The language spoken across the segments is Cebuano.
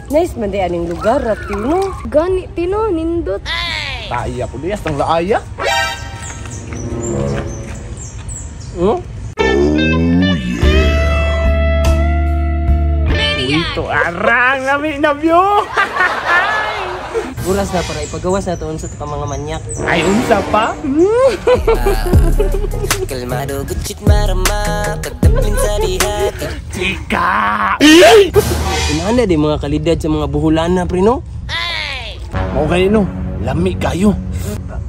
Nice man di aning lugar, Tino. Gani, Tino, nindot. Taya po diya, tang laaya. Hmm? Ito arang lami na view. Oras na para ipagawas na to unsa ka mga manyak. Ay unsa pa? Kalmado gutsit marama pagdaplin sa dihati. Chika. Inana di mga kalidad sa mga buhulana pre no. Mao gani no. Lami kayo.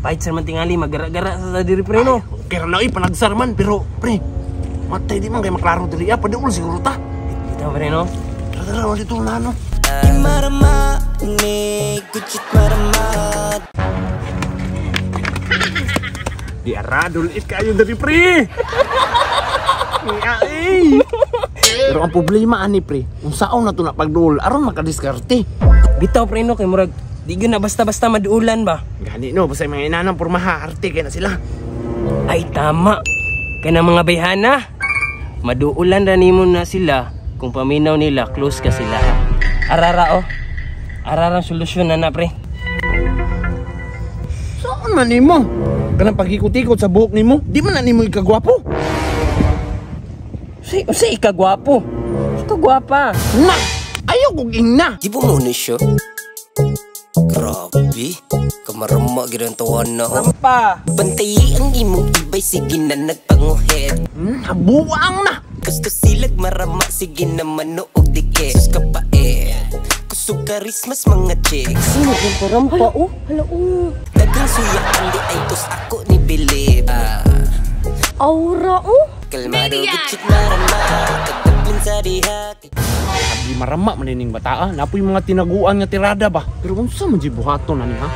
Pahit sa man tingali magara-gara sa diri pre no. Okay ra na oy panagsar man pero pre matay di man kay maklaro diri ah paduol siguro ta. Dito pre no. Tara tara dito na no. Marama ni gutsit marama. Di aradol it kayo diri pre. Ay. Pero ang problema ani pre, unsaon na to na pagduol aron makadiskarte. Bitaw pre no kay murag di gyud na basta-basta maduulan ba. Gani no basta mga inanang pormaha arte kay na sila. Ay tama. Kay na mga bayhana. Maduulan ra nimo na sila kung paminaw nila close ka sila. Arara oh. Arara ang solusyon na na pre. Saan man nimo? Kanang pagikot-ikot sa buhok nimo, di man na nimo ikagwapo. Usa usa ikagwapo. Ikagwapa. Na, ayaw kog ingna. Di ba mo na siya? Grabe, kamarama gyud ang tawa na oh. Pa. Bantayi ang imong ibay sige na nagpanguhit. Habuang na. Gusto silag marama sige na manoog dikit. Sus ka pa eh. Kusog karismas mga chicks. Sino kung parampa, oh? Hala, oh. Dagang suya andi ay tos ako ni Bilib. Aura, oh. Kalmado gitsit marama pagdaplin sa dihati. Abi marama man ining bataa, napoy mga tinaguan nga tirada ba. Pero unsa man di buhaton ani ha?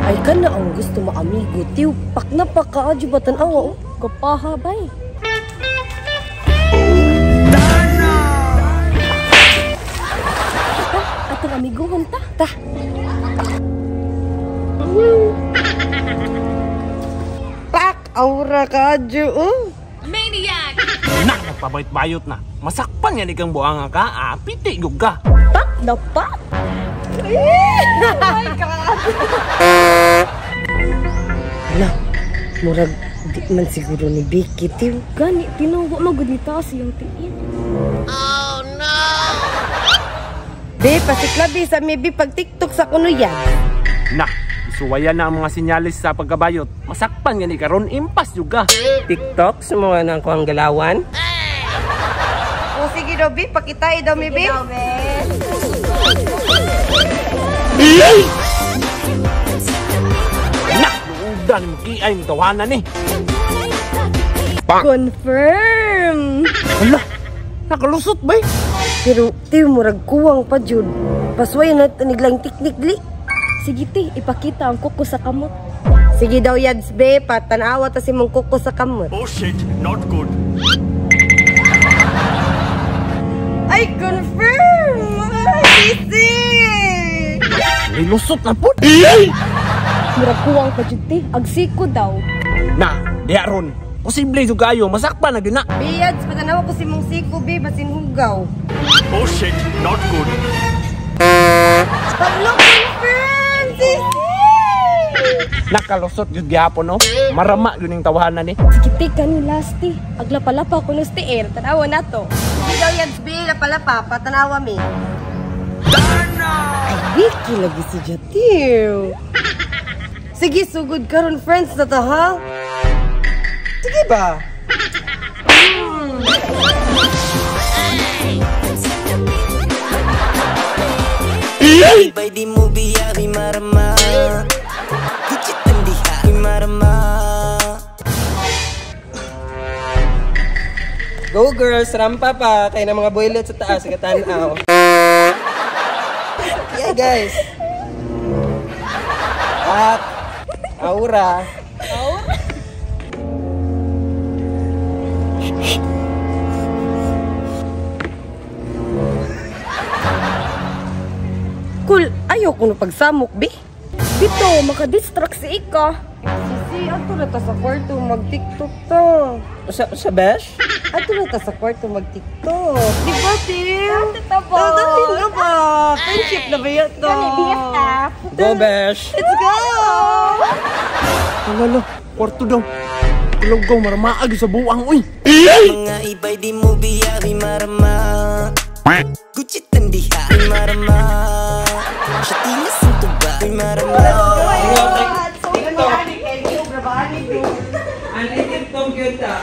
Ay kana ang gusto mo amigo, tiw. Pak na pak ka adyo ba tan-awa, oh. Kapaha, bay. Ta, atong amiguhon ta. Ta. Pak, aura ka adyo, oh. Maniac! Na, nagpabayot-bayot na. Masakpan nga ni kang buanga ka, piti gug ka. Pak na pak. Hala, murag di man siguro ni Vicky, tiw. Gani, Tino, wa magud ni taas iyang tiin. Be, pasiklabi sa mi, be, pag TikTok sa kuno yan. Na, isuwayan na ang mga sinyalis sa pagkabayot. Masakpan nga ni karon impas jud ka. TikTok sa mga nang kuang galawan. O sige daw, be, pakitay daw mi, be. Na, luudan mo kiay mo tawanan ni. Confirm! Hala, nakalusot bay. Pero tiw, murag kuwang pa jud. Paswayan na taniglang teknik dili. Sige, ti, ipakita ang kuko sa kamot. Sige daw, yads, be, patanawa ta si mong kuko sa kamot. Oh shit, not good. Ay, confirm! Ay, sisi! Nilusot na pud. Murag kuwang pa jud, ti. Agsiko daw. Na, diha ron. Posible jud kayo, masakpan na gyud na. Be, yads, patanawa ko si mong siko, be, basin hugaw. Oh shit, not good. Hala, confirm! Sisi! Nakalusot jud gihapon no. Marama gyud ning tawanan ni. Sige, ti, kani last, ti. Aglapalapa ko nus, ti, eh. Tanawa na to. Sige daw, yads, be, lapalapa, patanawa mi. Ay, Vicky lagi si Jatiw. Sige, sugod karon friends na ta, ha? Sige ba? Ibay di mo biyahe marama. Gutsit ang diha marama. Go girls, rampa pa. Tayo ng mga boylet sa taas, katanaw. Yeah guys. At aura. Aura. Cool, ayaw ko na pagsamok, be. Bito, makadistract si Ika. Sisi, Ato na ta sa kwarto mag-TikTok ta. Sa besh? Ato na ta sa kwarto mag-TikTok. Di ba, Tim? Totoo. Dali na ba? Friendship na ba yun to? Gani, BFF. Go, besh! Let's go! Alala, kwarto daw. Kulog maramaag sa buwang, uy. Mga iba'y di mo biyahe marama. Gucci tandiha marama. Siya tingas ang tuba marama. Ano TikTok yun ta?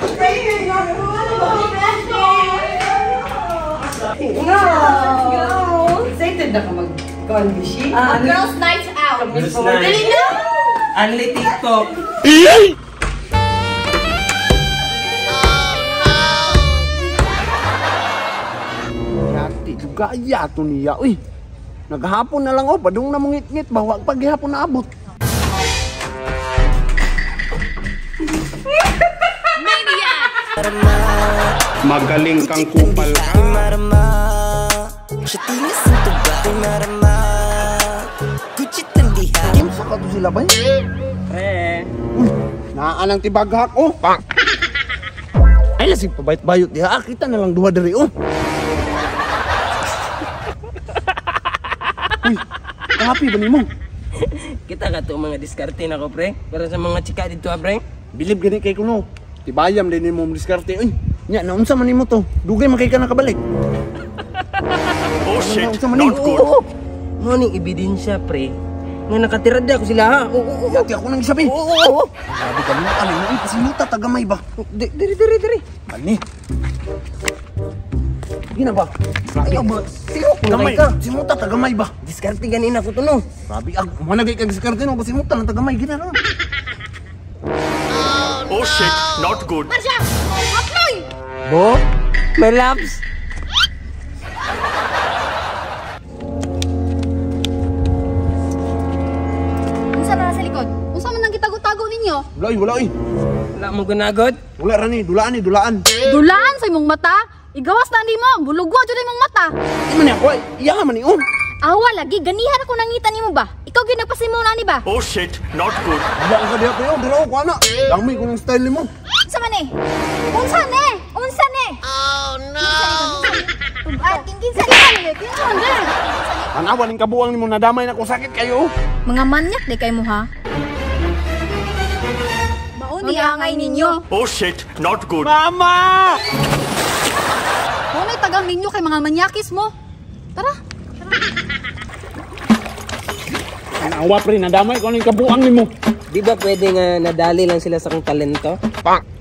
No! Excited na ka mag-convishi? Girls night out. Dali na! Only TikTok. Yati, gaya to niya, uy. Naghapon na lang, oh. Padung na mongit-ngit ba? Wag paghihapon na abot. Magaling kang kupal ka. Marama. Siya tingas ang tuba marama. Gucci tandiha. Kinsa ka to sila ba? Pre. Uy, naa nang tibaghak, oh. Pak. Ay, lasig pabayot-bayot diha. Ah, kita na lang duha diri, oh. Uy, kahapi ba nimo? Kita ka to mga diskarte na ko, pre. Para sa mga chika dito, ah, pre. Bilib gani kay kuno. Tibayam din nimo diskarte, uy. Nya, naunsa man nimo to? Dugay man kay ka nakabalik. Oh shit, Naunsa man nimo? not good. Oo. Mo ning ebidensya, pre. Nga nakatirada ko sila, ha? Oo, oo, oo. Yati ako nang isabi. Oo, oo, oo. Grabe ka mo, ano mo, pasinuta tagamay ba? Diri, diri, diri. Ani? Gina ba? Ayaw ba? Sino ko na Gamay kay ka? Simuta tagamay ba? Diskarte ganin ako to, no? Grabe, ag managay kag diskarte no, pasimuta lang tagamay gina no. Oh shit, not good. Marsha! Atloy! Bo? My loves. Unsa na sa likod? Unsa man nang gitago-tago ninyo? Wala oy, wala oy. Wala mo gunagod? Wala ra ni, dulaan ni, dulaan. Dulaan sa imong mata? Igawas na nimo, bulugwa jud imong mata. Di man ni ako, ay, iya man ni oh. Awa lagi ganihan ako nangita nimo ba? Ikaw gyud nagpasimo na ni ba? Oh shit, not good. Wala ka diha pre, oh, dira ko ana. Dami ko ng style nimo. Unsa man eh? Unsa ne? Unsa ne? Oh no. Tubad king kinsa ni? Kinsa man ni? Tanawa ning kabuang nimo nadamay na ko sakit kayo. oh. Mga manyak di kay mo ha. Mauni angay ninyo. Oh shit, not good. Mama! Maunay tagang ninyo kay mga manyakis mo. Tara. Tanawa pre, nadamay ko ning kabuang nimo. Di ba pwede nga nadali lang sila sa akong talento? Pak.